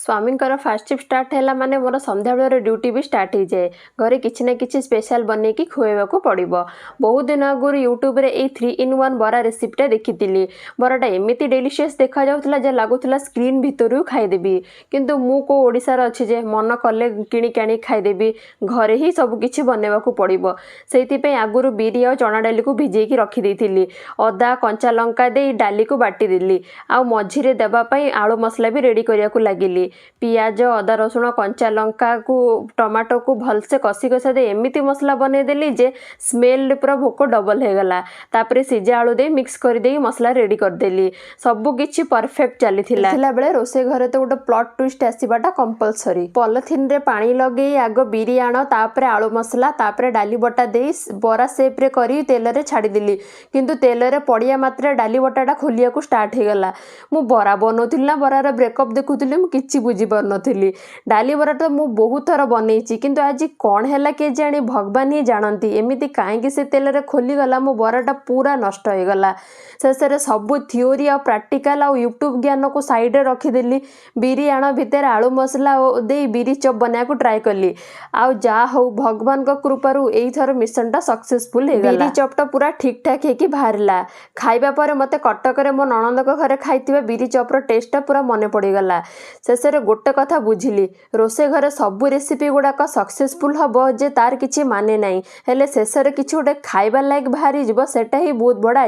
ସ୍ୱାମୀଙ୍କର first shift start ହେଲା ମାନେ ମୋର ସନ୍ଧ୍ୟାବେଳର ଡ୍ୟୁଟି ବି ଷ୍ଟାର୍ଟ ହେଇଯାଏ। ଘରେ କିଛି ନା କିଛି ସ୍ପେଶାଲ ବନେଇକି ଖୁଆଇବାକୁ ପଡ଼ିବ। ବହୁତ ଦିନ ଆଗରୁ ୟୁଟ୍ୟୁବରେ ଏଇ 3 ଇନ୍ 1 ବରା ରେସିପିଟା ଦେଖିଥିଲି। ବରାଟା ଏମିତି ଡେଲିସିୟସ୍ ଦେଖାଯାଉଥିଲା ଯେ ଲାଗୁଥିଲା ସ୍କ୍ରିନ୍ ଭିତରୁ ଖାଇଦେବି। କିନ୍ତୁ ମୁଁ କେଉଁ ଓଡ଼ିଶାର ଅଛି ଯେ ମନ କଲେ କିଣିକି ଆଣିକି ଖାଇଦେବି? ଘରେ ହିଁ ସବୁ କିଛି ବନେଇବାକୁ ପଡ଼ିବ। ସେଇଥିପାଇଁ ଆଗରୁ ବିରି ଆଉ ଚଣା ଡାଲିକୁ ଭିଜେଇକି ରଖିଦେଇଥିଲି। ଅଦା, କଞ୍ଚା ଲଙ୍କା ଦେଇ ଡାଲିକୁ ବାଟିଦେଲି ଆଉ ମଝିରେ ଦେବା ପାଇଁ ଆଳୁ ମସଲା ବି ରେଡ଼ି କରିବାକୁ ଲାଗିଲି। ପିଆଜ, ଅଦା, ରସୁଣ, କଞ୍ଚା ଲଙ୍କାକୁ, ଟମାଟୋକୁ ଭଲସେ କଷି କଷା ଦେଇ ଏମିତି ମସଲା ବନେଇଦେଲି ଯେ ସ୍ମେଲରେ ପୁରା ଭୋକ ଡବଲ ହେଇଗଲା। ତାପରେ ସିଝା ଆଳୁ ଦେଇ ମିକ୍ସ କରିଦେଇ ମସଲା ରେଡ଼ି କରିଦେଲି। ସବୁ କିଛି ପରଫେକ୍ଟ ଚାଲିଥିଲା ବେଳେ ରୋଷେଇ ଘରେ ତ ଗୋଟେ ପ୍ଲଟ୍ ଟୁଇଷ୍ଟ ଆସିବାଟା କମ୍ପଲସରି। ପଲିଥିନରେ ପାଣି ଲଗେଇ ଆଗ ବିରି ଆଣ, ତାପରେ ଆଳୁ ମସଲା, ତାପରେ ଡାଲି ବଟା ଦେଇ ବରା ସେପ୍ରେ କରି ତେଲରେ ଛାଡ଼ିଦେଲି। କିନ୍ତୁ ତେଲରେ ପଡ଼ିବା ମାତ୍ରେ ଡାଲି ବଟାଟା ଖୋଲିବାକୁ ଷ୍ଟାର୍ଟ ହେଇଗଲା। ମୁଁ ବରା ବନଉଥିଲି ନା ବରାର ବ୍ରେକଅପ୍ ଦେଖୁଥିଲି, ମୁଁ କିଛି ବୁଝିପାରୁନଥିଲି। ଡାଲି ବରା ତ ମୁଁ ବହୁତ ଥର ବନେଇଛି, କିନ୍ତୁ ଆଜି କ'ଣ ହେଲା କେଜାଣି, ଭଗବାନ ହିଁ ଜାଣନ୍ତି, ଏମିତି କାହିଁକି ସେ ତେଲରେ ଖୋଲିଗଲା। ମୋ ବରାଟା ପୁରା ନଷ୍ଟ ହେଇଗଲା। ଶେଷରେ ସବୁ ଥିଓରି ଆଉ ପ୍ରାକ୍ଟିକାଲ ଆଉ ୟୁଟ୍ୟୁବ୍ ଜ୍ଞାନକୁ ସାଇଡ଼ରେ ରଖିଦେଲି। ବିରି ଆଣ ଭିତରେ ଆଳୁ ମସଲା ଦେଇ ବିରି ଚପ୍ ବନେଇବାକୁ ଟ୍ରାଏ କଲି। ଆଉ ଯାହା ହଉ, ଭଗବାନଙ୍କ କୃପାରୁ ଏଇଥର ମିଶନଟା ସକ୍ସେସଫୁଲ୍ ହେଇଗଲା। ବିରି ଚପ୍ଟା ପୁରା ଠିକ୍ ଠାକ୍ ହେଇକି ବାହାରିଲା। ଖାଇବା ପରେ ମୋତେ କଟକରେ ମୋ ନଣନ୍ଦଙ୍କ ଘରେ ଖାଇଥିବା ବିରି ଚପ୍ର ଟେଷ୍ଟଟା ପୁରା ମନେ ପଡ଼ିଗଲା। ଶେଷରେ ଗୋଟେ କଥା ବୁଝିଲି, ରୋଷେଇ ଘରେ ସବୁ ରେସିପି ଗୁଡ଼ାକ ସକ୍ସେସଫୁଲ୍ ହବ ଯେ ତାର କିଛି ମାନେ ନାହିଁ। ହେଲେ ଶେଷରେ କିଛି ଗୋଟେ ଖାଇବା ଲାଇକ୍ ବାହାରିଯିବ, ସେଟା ହିଁ ବହୁତ ବଡ଼।